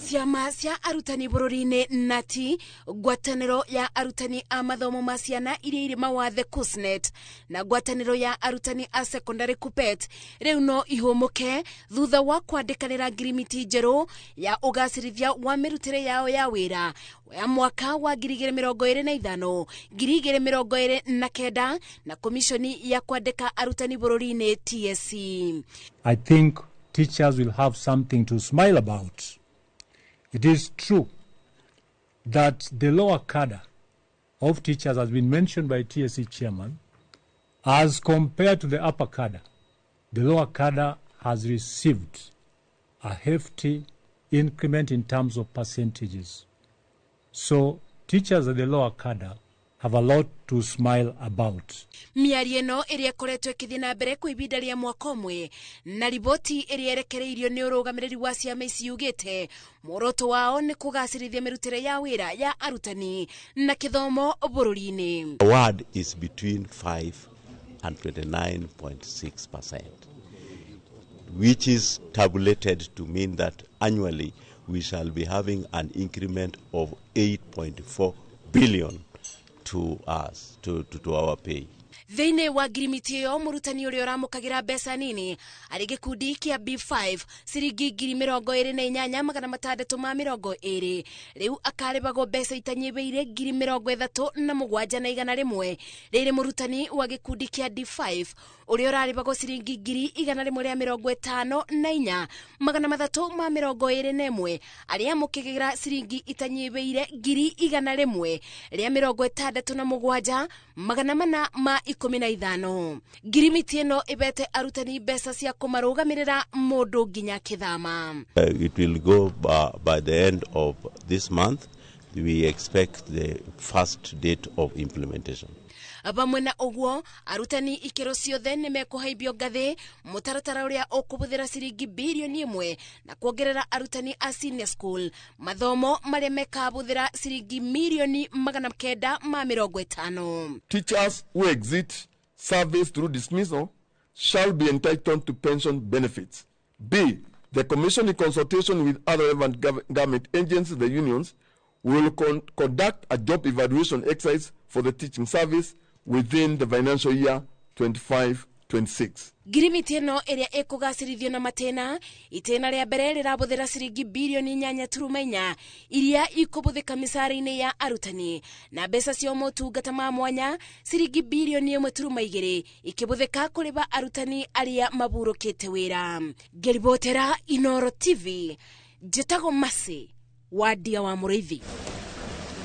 Ciama cia arutani bũrũri-inĩ nati ngwatanĩro ya arutani a mathomo ma ciana iria irĩ mawathe KUSNET na ngwatanĩro ya arutani a secondary KUPPET rĩu no ihũmũke thutha wa kwandĩkanĩra ngirimiti njerũ ya ũgacĩrithia wa mĩrutĩre yao ya wĩra ya mwaka wa 2025 2029 na komishoni ya kwandĩka arutani bũrũri-inĩ TSC. I think teachers will have something to smile about. It is true that the lower cadre of teachers has been mentioned by TSC chairman. As compared to the upper cadre, the lower cadre has received a hefty increment in terms of percentages. So teachers at the lower cadre have a lot to smile about. Mĩario ĩno ĩrĩa ĩkoretwo ĩkĩthiĩ na mbere kwa ihinda rĩa mwaka ũmwe na riboti ĩrĩa ĩrekereirio nĩ ũrũgamĩrĩri wa ciama ici yugĩte muoroto wao nĩ kũgacĩrithia mĩrutĩre ya wĩra ya arutani na kĩthomo bũrũri-inĩ. Award is between 5 and 29.6%, which is tabulated to mean that annually we shall be having an increment of 8.4 billion to us, to our pay. Thĩinĩ wa ngirimiti ĩyo mũrutani ũrĩa ũramũkagĩra mbeca nini arĩ gĩkundi kĩa B5 ciringi 28,620 rĩu akarĩbagwo mbeca itanyihĩire 37,100. Rĩrĩ mũrutani wa gĩkundi kĩa D5 ũrĩa ũrarĩbagwo ciringi 154,321 arĩamũkagĩra ciringi itanyihĩire 167,415. Ngirimiti ĩno ĩbete arutani mbeca cia kũmarũgamĩrĩra mũndũ nginya kĩthama. It will go by the end of this month. We expect the first date of implementation. Pamwe na ũguo arutani ikĩro ciothe nĩ mekũhaimbio ngathĩ mũtaratara ũrĩa ũkũhũthĩra ciringi birioni 1 na kuongerera arutani a senior school mathomo marĩa mekahũthĩra ciringi mirioni 950. Teachers who exit service through dismissal shall be entitled to pension benefits. B, the Commission, in consultation with other relevant government agencies, the unions, will conduct a job evaluation exercise for the teaching service within the financial year 25-26. Ngirimiti ĩno ĩrĩa ĩkũgacĩrithio na matĩna itĩna rĩa mbere rĩrabũthĩra ciringi birioni 8.4 iria ikũbũthĩka mĩcara-inĩ ya arutani na mbeca cia motungata ma mwanya ciringi birioni 1.2 ikĩbũthĩka kũrĩba arutani arĩa maburũkĩte wĩra. Ngĩribotera Inoro TV, njĩtagwo Mercy Wadia wa Mũrĩithi.